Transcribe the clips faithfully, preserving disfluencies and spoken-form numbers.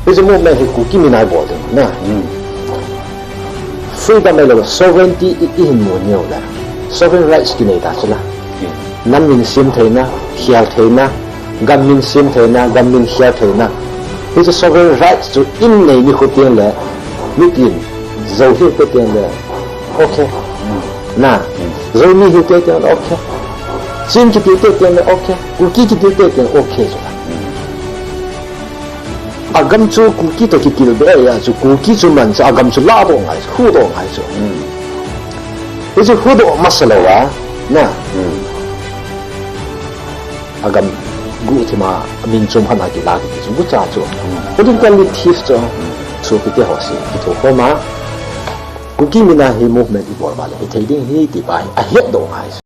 Hiche movement hi Kuki mina ibol ding na. Freedom ahilou, sovereignty i, ihin mu niu le. Sovereign rights kinei ta chu la. Nam min sem theina, khel theina, gam min sem theina, gam min khel theina. Hiche sovereign rights chu inei nikho teng le, mitin, Zo hite teng le, okay. Na, Zomi hite teng le, okay. Chin kiti te teng le, okay. Kuki kiti te teng le, okay chu. Agam chu Kuki toh kitil be a chu, Kuki chu man chu agam chu ladoh ngai chu, huhdoh ngai chu. Hichu huhdoh masa lou a, na. Agam guhthim a min chom khat a kila kiti chu gucha chu. Political thief chu. Chu kiti ho si, kitho khom a. Kuki mina hi movement ibol uva le, hithei ding ahi ti pa hi, ahetdoh ngai chu.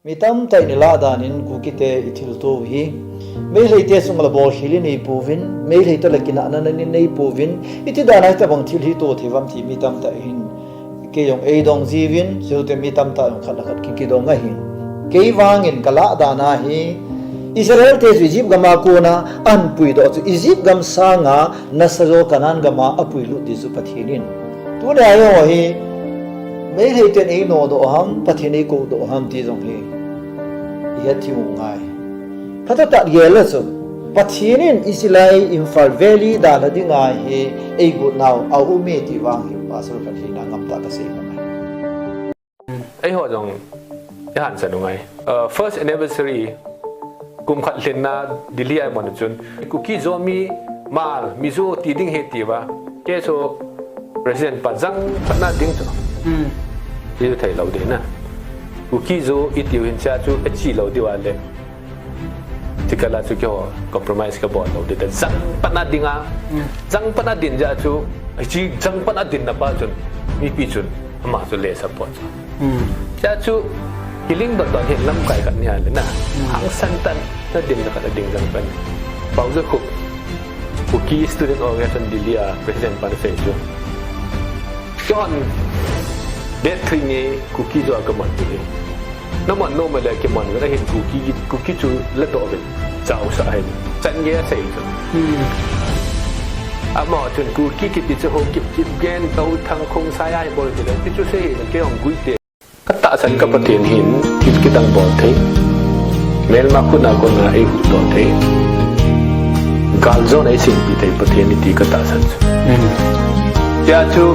Mi tamtah in ilah dan in Kuki te ithilto u hi. Meitei te sung la bolkhel inei pouvin, Meitei te la kinahna nanei pouvin, iti dan a hitabang thil hi to thei uvam ti mi tamtah in. Kei jong eidong jiuvin, chuteng mi tamtah jong khat le khat ki, kidong ahi. Kei vangin kalah dan a hi, Israel te chu Egypt gam a kona ahin puidoh chu, Egypt gam sanga nasa jo Canaan gam a apuilut ding chu Pathen in. Tuni a jong hi, Meitei ten einodoh ham, Pathen eikoudoh ham ti jong hi, ihet thei u ngai. Phatah tah gel le chu, Pathen in hiche lai Imphal Valley dalha ding a hi, eigot nau aume ti vang hi, pastor khat hina ngam tah kasei ngai. Eiho jong, ihansan u ngai. Uh, first anniversary, kum khat lhinna Delhi a iman chun, Kuki, Zomi, Hmar, Mizo ti ding ahi atiuva. Kei chu President pa jangpatna ding chu. Ti chu thei lou ding na. Kuki Zo itiu hin cha chu achi lou diu a le. Chukal a chu keiho compromise kabol lou ding ta. Jangpatna ding a. Jangpatna ding jeh chu. Hiche jangpatna ding na pa chun. Mipi chun. Ama chu le support chu. Cha chu, kiling dot dot hin lamkai khat ni a le na. Hangsan tah na ding na khat a ding jangpatna. Paojakhup, Kuki Student Organization Delhi a President pan asei chu. Keihon, date three ni Kuki Zo a kaman ding ahi. Naman nom le kiman, ahin Kuki, Kuki chu ladoh uvin. Chaosah ahi. Chan gei asei chu. Ama chun Kuki kiti chu Haokip, Kipgen, Touthang, Khongsai a ibol ti le, ti chu sei hi, kei jong guite. Katahsan ka Pathen hin thil kidang bol thei. Melma khut a kona eihuhdoh thei. Galjona eisempi thei Pathen ahi ti katahsan chu. Tia chu,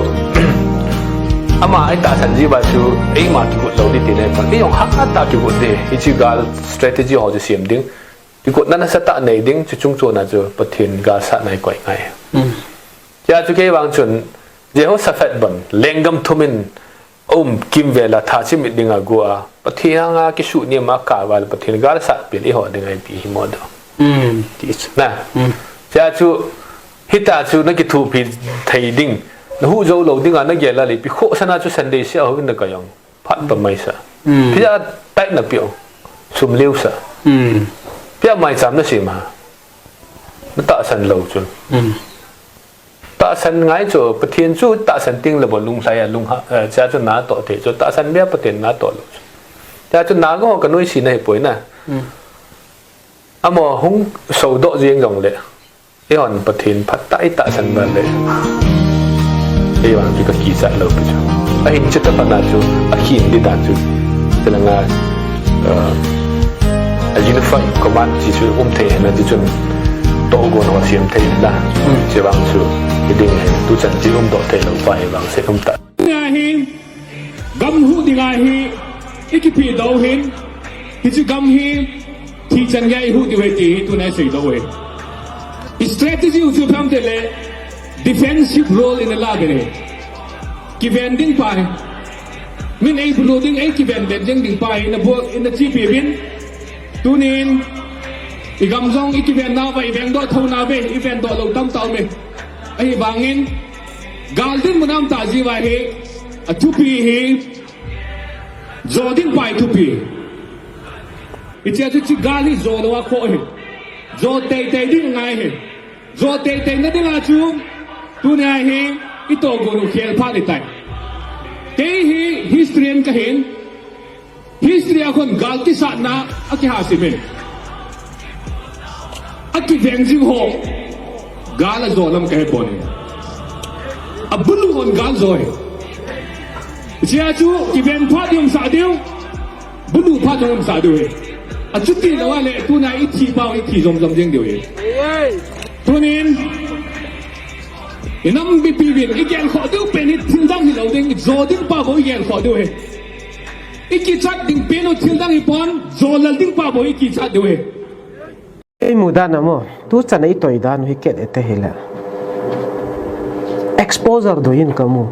ama eitahsan jiuva chu, eima kigot lou ding ti nei pa. Kei jong hahsa tah a kigot ding. Hiche gal strategy ho chu sem ding. Kigotna nasatah nei ding, chuche chungchon a chu Pathen galsatna eikoi ngai. Tia chu kei vang chun, Jehoshaphat bang, lenggam thum in, aum kimvel a, tha chimit ding a go a, Pathen anga kisuhnem a kap uva le Pathen galsat pen eiho ding a ipi hi mo do. Ti chu na. Tia chu, hitia chu nakithopi thei ding, nahuh jou lou ding a nagel a le ipi khohsah na chu Sunday seh a houin na ka jong. Phat pa maisah. Pia taina pia. Sum leusah. Pia maicham nasem a. Natahsan lou chun. Tahsan ngai chu, Pathen chu tahsan teng le bou lunglhai a, lungha, eh, cha chu natoh thei chu, tahsan beh a Pathen natoh lou chu. Cha chu nago kanoise na hipoi na. Amaho hung sodoh jeng jongle. Eihon Pathen phatah a itahsan uva le. Eivang chu kakichat lou pi chu. Ahin chutoh phat na chu, akhin ding dan chu. Chulanga, uh, a unified command chi chu um thei na ti chun tohgon ho sem thei na. Chevang chu, kiding hi, tuchan chi umdoh thei lou pa eivang se um ta. Ahi, gam huh ding ahi, ikipehdoh u hin, hiche gam hi, thi chan gei a ihuh diu ahi ti hi, tuna iseidoh u ahi. Strategy u chu ipi ham itile, defensive role in ala ding ahi. Kiven ding pa hi. Min eibulu ding, eikiven ven jeng ding pa hi, ina bol, ina chepi uvin. Tunin, igam jong ikiven nauva, ivengdoh thou nauve, ivendoh lou tamtah aume. Ahivangin, gal dinmun a um tah jeh uva hi, athupi hi, jo ding pa hi thupi. Hichea chu hiche gal hi jo lou a khoh ahi. Jo teitei ding angai ahi. Jo teitei na dinga chu, tunia hi, itohgon u khel phat ahitai. Kei hi historian kahin, history a khun gal kisatna akihahsem e. Akiveng jing ho. Gal ajo lam kahe poi. Abulu hon gal jo e. Hichea chu kiven phat jong sa diu. Bulu phat jong sa diu e. Achuti lou a le tuna ithi pau ithi jom jom jeng diu e. Tunin inam mipi vin igel khoh diu pen hi thil dang hilou ding, jo ding pa bou igel khoh diu e. Ikichat ding pen u thil dang hi pon, jo lal ding pa bou ikichat diu e. Ei mu dan a mo, tu chan a i toi dan u hi ket e te hile. Exposure doi in ka mu.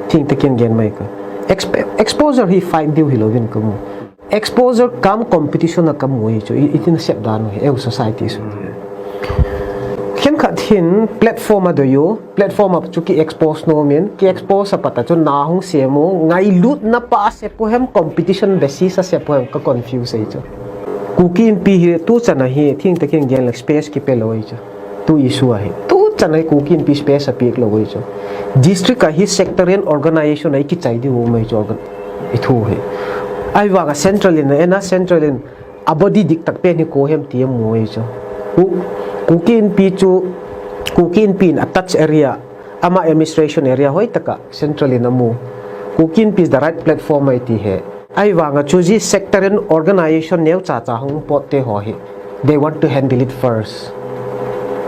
Thing te ken gen mai ka. Exp-, exposure hi fight diu hilou in ka mu. Exposure cum competition a ka mu hi chu, i, i tin sep dan u hi, eu society su. Khenkhat hin platform a doi u, platform a chu ki expose nom in, ki expose a pat a chu na hung sem u, ngailutna pa a sep u hem, competition basis a sep u hem, ka confuse ahi chu. Kuki Inpi hi tu chan a hi, thing te ken gen le space kipe lou ahi chu. Tu issue a hi. Tu chan a hi Kuki Inpi space a pek lou ahi chu. District a hi sectarian organization a i kichai diu um ahi chu organ-, i thu hi. Ahivang a central in, ena central in, a body dik tak pen hi ko hem ti a mu ahi chu. Ku-, Kuki Inpi chu, Kuki Inpi in a touch area, ama administration area hoi taka central in a mu. Kuki Inpi is the right platform ahi ti he. Ahivang a chu ji sectarian organization neo cha cha hung pot te ho hi. They want to handle it first.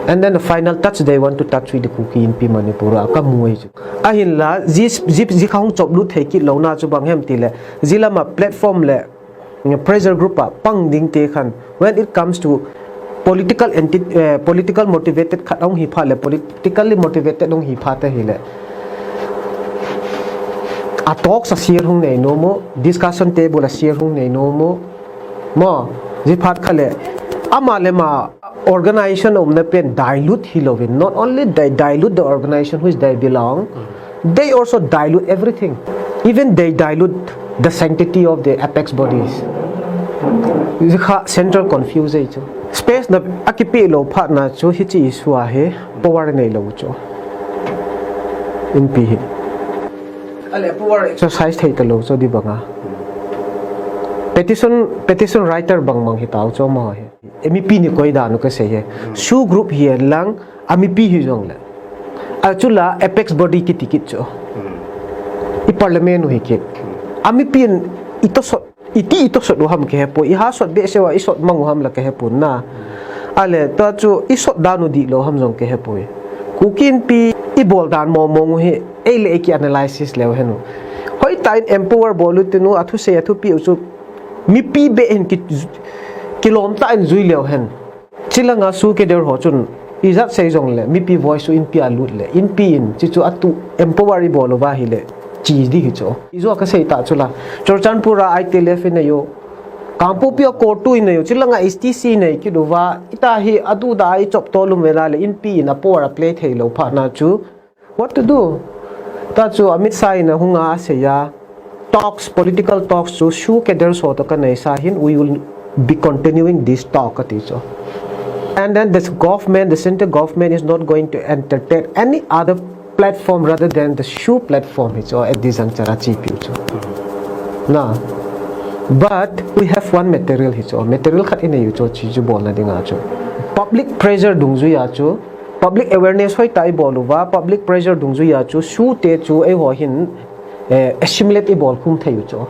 And then the final touch they want to touch with the Kuki Inpi Manipur a ka mu ahi chu. Ahinla, ji, ji, ji kha hung chop lut thei kit lou na chu bang hem ti le, ji lam a platform le, pressure group a pang ding te khan, when it comes to political enti-, eh, political motivated khat hung hi phat le, politically motivated hung hi phat te hile, a talks a share hung nei nom u, discussion table a share hung nei nom u, mo, ji phat kha le, ama le ama organization a umna pen dilute hilou in, not only they dilute the organization which they belong, they also dilute everything. Even they dilute the sanctity of the apex bodies. Ji kha central confuse ahi chu. Space na a kipe lou phat na chu hichi issue a hi power nei lou chu. Inpi hi. Ale power exercise thei ta lou chu di bang a. Petition, petition writer bang bang hi tau chu mo hi. Mipi ni koi dan u ka sei he. SoO group hi lang, a mipi hi jong le. A chu la apex body kiti kit chu. I parliament u hi kit. A mipi in i to sot, iti i to sot u ham ka he poi, i ha sot behseh uva i sot mang u ham la ka he pon na. Ale, ta chu i sot dan u di lou ham jong ka he poi. Kuki Inpi i bol dan mong mong u hi, ei le ei ki analysis leu hen u. Hoi ta in empower bol u tin u, a thu sei a thupi u chu, mipi beh hin ki, kilom ta in jui leu hen. Chi lang a SoO cadre ho chun, ijat sei jong le, mipi voice u Inpi a lut le, Inpi in, chi chu a tu empower i bol uva hi le, chi di hi chu. I jo ka sei ta chu la, Churachandpur a I T L F i nei u, Kangpokpi a CoTU i nei u, chi lang a H T C i nei kit uva, i ta hi a tu da i chop to lum ve la le, Inpi in a power a play thei lou phat na chu, what to do? Ta chu Amit Shah in a hung a sei a, talks, political talks chu SoO cadre ho to ka nei sa hin, we will be continuing this talk, ka ti chu. And then this government, the central government is not going to entertain any other platform rather than the SoO platform hi chu at this juncture a chi piu chu. Na. But we have one material hi chu. Material khat i nei u chu chi chu bol na ding a chu. Public pressure dungjui a chu. Public awareness hoi ta i bol uva, public pressure dungjui a chu, SoO te chu ei ho hin, eh, assimilate i bol khum thei u chu.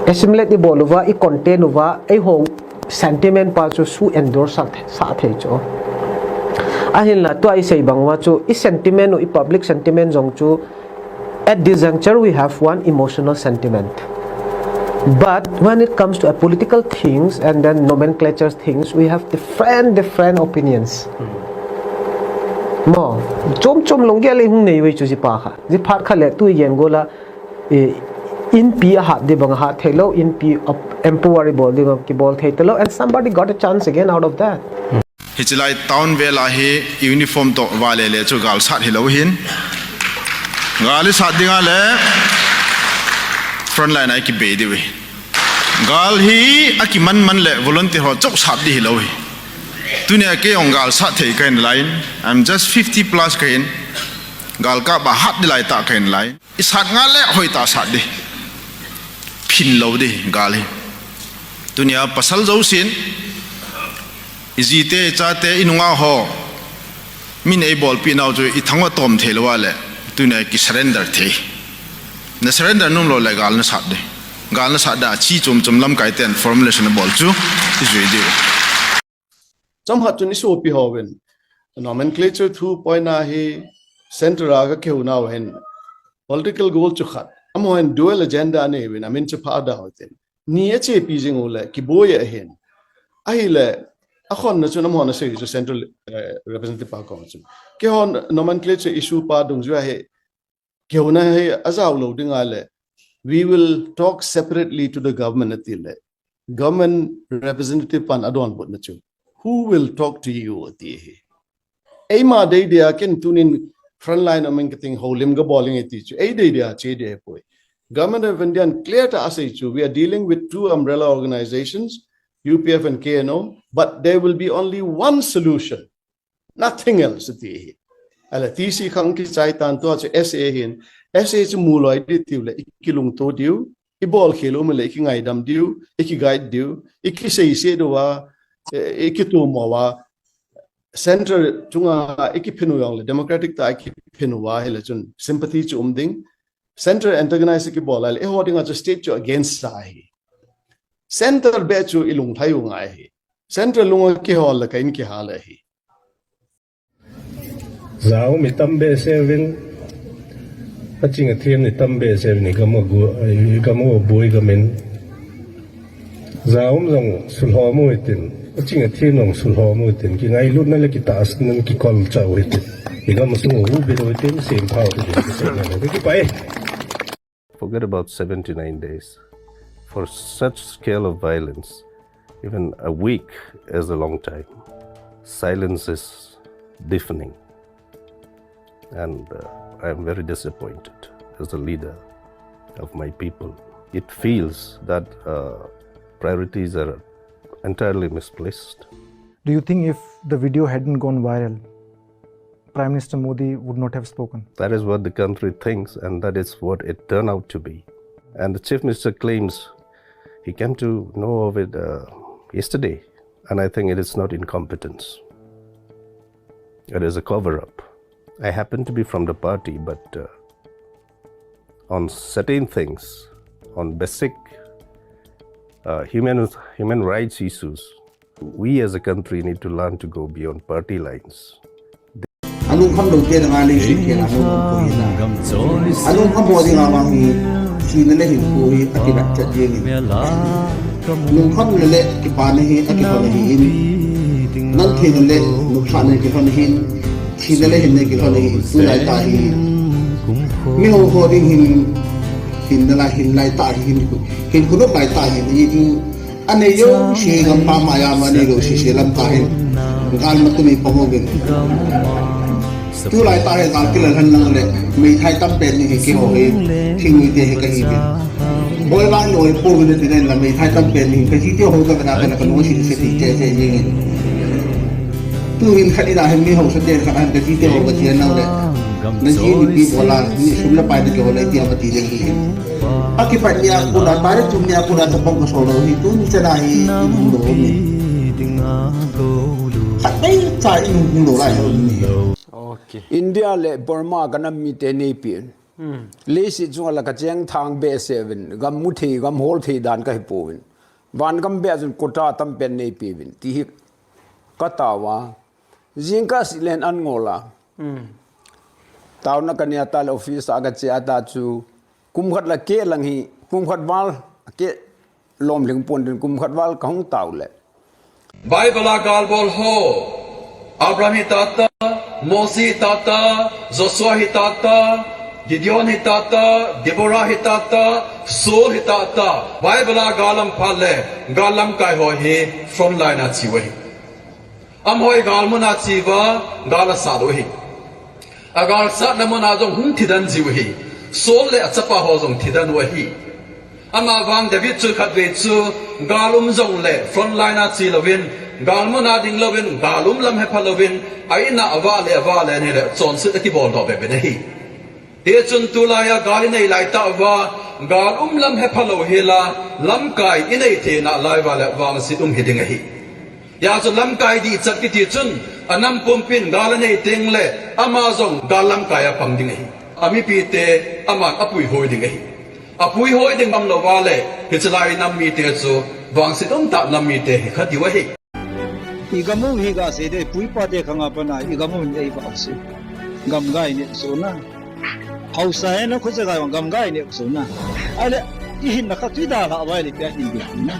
Assimilate i bol uva, i content uva, ei ho sentiment pa chu SoO endorse sa, sa thei chu. Ahinla, tua i sei bang uva chu, i sentiment u, i public sentiment jong chu, at this juncture, we have one emotional sentiment. But when it comes to a political things and then nomenclature things, we have different, different opinions. Mo, chom chom lunggel i hung nei u chu ji pa kha. Ji phat kha le tu i gen go la, eh, Inpi a hat di bang a hat thei lou, Inpi a empower i bol di bang ki bol thei ta lou, and somebody got a chance again out of that. Hichi lai town vel a hi uniform to va le le chu gal sat hi lou hin. Gal i sat ding a le front line a i ki be diu hi. Gal hi a ki man man le volunteer ho chok sat di hi lou hi. Tunia kei jong gal sat thei ka hin lai in. I'm just fifty plus ka hin. Gal ka ba hat di lai ta ka hin lai. I sat nga le hoi ta sat di. Phin lou di gal hi. Tunia pasal zo sin. I jite, i chate, i nunga ho. Min eibolpi nau chu ithang uva tom thei lou a le, tunia kisurrender thei. Na surrender nom lou le gal nasat ding. Gal nasat da chi chom chom lamkai ten formulation abol chu ijui diu. Chomkhat chun isopi hon nomenclature thu poina hi centre a kakihouna uva hin political goal chu khat. Amahon dual agenda anei uvin amin chu pha ada utin. Ni achepi jing u le kiboi ahin. Ahile akhonna chun amahon asei chu central, eh, representative pa koma chun. Kihon nomenclature issue pa dungjuia hi kihouna hi ajao lou ding a le, we will talk separately to the government ati le, government representative pan adonbutna chu, who will talk to you ati hi. Eima dei dia ken tunin frontline a min kating houlim kabol inge ti chu, ei dei dia che dei poi. Government of India in clear tah asei chu, we are dealing with two umbrella organizations, U P F and K N O, but there will be only one solution. Nothing else ati hi. Ahile T C khang kichai tan tua chu S A hin, S A chu mu loi ding tiu le, ikilungto diu, ibol khel um le, ikingaidam diu, ikiguide diu, ikiseise diu a, eh, ikitumo uva, centre chunga ikiphin u jong le, democratic tah a ikiphin uva, hile chun sympathy chu um ding. Centre antagonize kibol a le, eiho dinga chu state chu against sa hi. Centre beh chu ilung lhai u ngai hi. Centre lunga kihol le ka in kihal ahi. Jaum itam behseh uvin, aching athem itam behseh uvin, igam u gu-, igam u bui gamin. Jaum jong sulhom u hitin, aching athem jong sulhom u hitin, kingailutna le kitahsan in kikol chau hitin. Igam sung u hubit u hitin, sempha u hitin, kisei na le, kipai. Forget about seventy-nine days. For such scale of violence, even a week is a long time. Silence is deafening. And, uh, I am very disappointed as a leader of my people. It feels that, uh, priorities are entirely misplaced. Do you think if the video hadn't gone viral, Prime Minister Modi would not have spoken? That is what the country thinks, and that is what it turned out to be. And the Chief Minister claims he came to know of it, uh, yesterday, and I think it is not incompetence. It is a cover-up. I happen to be from the party, but, uh, on certain things, on basic, uh, human, human rights issues, we as a country need to learn to go beyond party lines. Alungkham lou te ngai le si ke la mo ko ina. Alungkham ho ding a vang hi, thina le hinkho hi akibat chat jeng in. Lungkham le le kipana hi akilhon ahi in. Nang thina le nupsahna kilhon ahi in. Thina le hinna kilhon ahi in. Tulai tah hi. Miho ho ding hin, hinna lai, hin lai tah hi hin. Hin kunop lai tah hi in. Anei jouse gampa maiya ma anei jouse se lam tah hin. Gal ma tumi pang uvin. Tulai tah hin gal kila lhan lang le. Meithai tam pen ni hi kiho hi. Thingui te hi kahi uvin. Boi vang noi pouvin ti nen la meithai tam pen ni. Kaji te ho ka kana kana kanu si se ti che che ni. Tu hin khat ina hin mi hausa te khat an kaji te ho ka ti nang le. Na ji ni pi bola ni sum la pai na ke ho le ti ama ti le hi. Akipat nia kona, tarik thum nia kona chapang kasol lou hi, tuni chana hi, inung lou ni. Khat vei cha inung lou lai ho ni. Okay. India le Burma ka nam mite neipi. Hmm. Leiset chunga la kacheng thang behseh uvin, gam mu thei, gam hol thei dan kahi pouvin. Van gam beh a chun quota tam pen neipi uvin. Ti hi katao a. Jingkah seh le hin an ngol a. Hmm. Taona kanei a ta le office a kache a ta chu. Kum khat la keh lang hi, kum khat val keh lom lhing pon tin kum khat val kahung tao le. Bible a gal bol ho. Abraham hi tata, Moses hi tata, Joshua hi tata, Gideon hi tata, Deborah hi tata, Saul hi tata. Bible a gal lam phat le, gal lamkai ho hi frontline a che u ahi. Amaho hi gal mun a che uva, gal asat u ahi. Agal satna mun a jong hung thi den jiu ahi. Saul le achapa ho jong thi den u ahi. Ama vang David chu khat vei chu gal um jong le frontline a che louvin, gal mun a ding louvin, gal um lam hepha louvin, a in a avah le avah le ni le chonset akibol doh bep in ahi. Hichun tulai a gal inei lai tah uva, gal um lam hepha lou hel a, lamkai inei theina lai uva le vangset um hi ding ahi. Hijeh chun lamkai dihchat kiti chun, Anam pumpin gal anei teng le, ama jong gal lamkai a pang ding ahi. Amipite, aman apuihoi ding ahi. Apuihoi ding ngam lou va le, hiche lai nam mite chu, vangset umtah nam mite hi kha diu ahi. I gam u hi ga sei de, pu ipa te khang a pat a, i gam u hin ei vah u chu. Gam ga i neh u chu na. Haosa he na khu cha ga gam ga i neh u chu na. Ahile, i hinna kha chu i dalhah uva le ipi a hin ding na.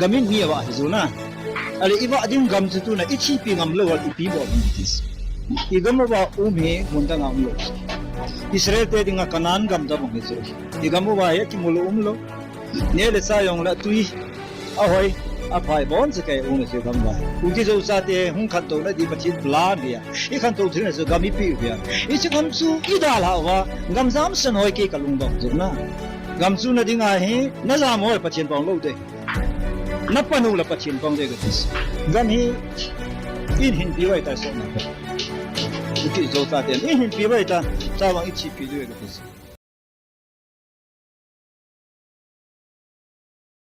Gam in hi vah hi chu na. Ahile, i vah ding gam chu tu na, i thipi ngam lou a ipi bol ding ti chu. I gam uva um hi mun dang a um lou. Israel te dinga Canaan gam tabang hi chu. I gam uva hi akimu lou um lou. Neh le chah jong le tui, ahoi, aphai, aboncha kei um le chu gam uva. Kuki Zo chate hung khantou na di Pathen plan hi a. I khantou thei na chu gam i peh u hi a. Hiche gam chu i dalhah uva, gam jamsan hoi kei ka lungdong chu na. Gam chu na dinga hi, na jam hoi Pathen pang lou de. Na pan u le Pathen pang de kati chu. Gam hi, in hinpi uva ahitai sot na. Kuki Zo chaten, in hinpi uva ahitai, chubang i thipi diu ahi kati chu.